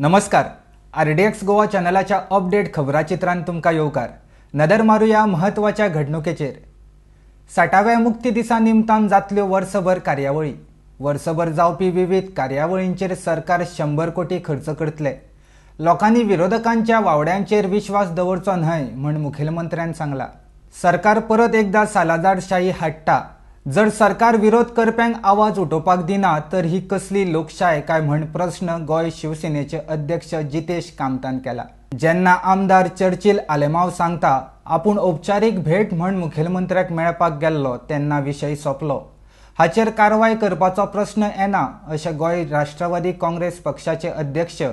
नमस्कार, RDX Goa चॅनलाच्या update खबराचित्रांत तुमकां येवकार. नदर मारुया म्हत्वाच्या घडणुकेचेर. 60व्या मुक्ती दिसा निमतान जातल्यो वर्सभर कार्यावळी. वर्सभर जावपी विविध कार्यावळींचेर सरकार 100 कोटी खर्च करतले. लोकांनी विरोधकांच्या वावड्यांचेर विश्वास दवरचो न्हय म्हण मुखेलमंत्र्यान सांगला. सरकार परत एकदा सालादारशाही हाडटा. जर सरकार विरोध करप्यांक आवाज उठोवपाक दिना तर ही कसली लोकशाय काय म्हण प्रस्न गोंय शिवसेनेचे अध्यक्ष जितेश कामतान केला. जेन्ना आमदार चर्चिल आलेमाव सांगता आपूण औपचारीक भेट म्हण मुखेलमंत्र्याक मेळपाक गेल्लो तेन्ना विशय सोंपलो. हाचेर कारवाय करपाचो प्रस्न येना अशें गोंय राष्ट्रवादी काँग्रेस पक्षाचे अध्यक्ष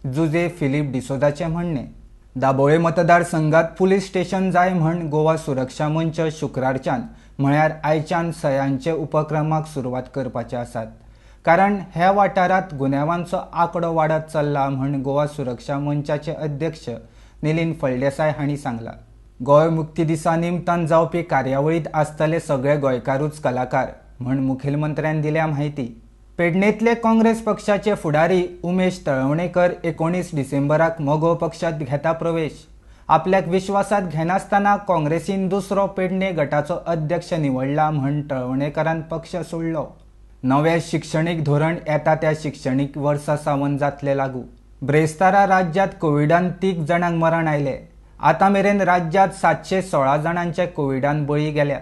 जुजे फिलीप डिसोदाचें म्हणणें. दाबोळे मतदारसंघात पुलीस स्टेशन जाय म्हण गोवा सुरक्षा मंच शुक्रारच्यान म्हळ्यार आयच्यान सयांचे उपक्रमाक सुरवात करपाचे आसात. कारण ह्या वाठारांत गुन्यांवांचो आंकडो वाडत चल्ला म्हण गोवा सुरक्षा मंचाचे अध्यक्ष निलीन फळदेसाय हांणी सांगला. गोंय मुक्ती दिसा निमतान जावपी कार्यावळींत आसतले सगळे गोंयकारूच कलाकार म्हण मुखेलमंत्र्यान दिल्या म्हायती. पेडणेंतले काँग्रेस पक्षाचे फुडारी उमेश तळवणेकर 19 डिसेंबराक मगो पक्षात घेता प्रवेश. आपल्याक विश्वासात घेनासतना काँग्रेसीन दुसरो पेडणे गटाचो अध्यक्ष निवडला म्हण तळवणेकरान पक्ष सोडलो. नवें शिक्षणीक धोरण येता त्या शिक्षणीक वर्सा सावन जातलें लागू. ब्रेस्तारा राज्यांत कोविडान 3 जाणांक मरण आयलें. आतां मेरेन राज्यांत 716 जाणांचे कोविडान बळी गेल्यात.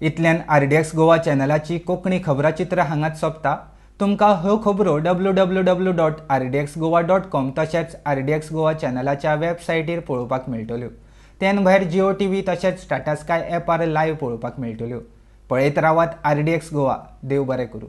इतल्यान आरडीएक्स गोवा चॅनलाची कोंकणी खबराचित्र हांगाच सोंपता. तुमकां ह्यो खबरो www.rdxgoa.com तशेंच आरडीएक्स गोवा चॅनलाच्या वेबसायटीर पळोवपाक मेळटल्यो. तेन भायर जिओ टीव्ही तशेंच टाटा स्काय ॲपार लायव्ह पळोवपाक मेळटल्यो. पळयत रावात आरडीएक्स गोवा. देव बरें करूं.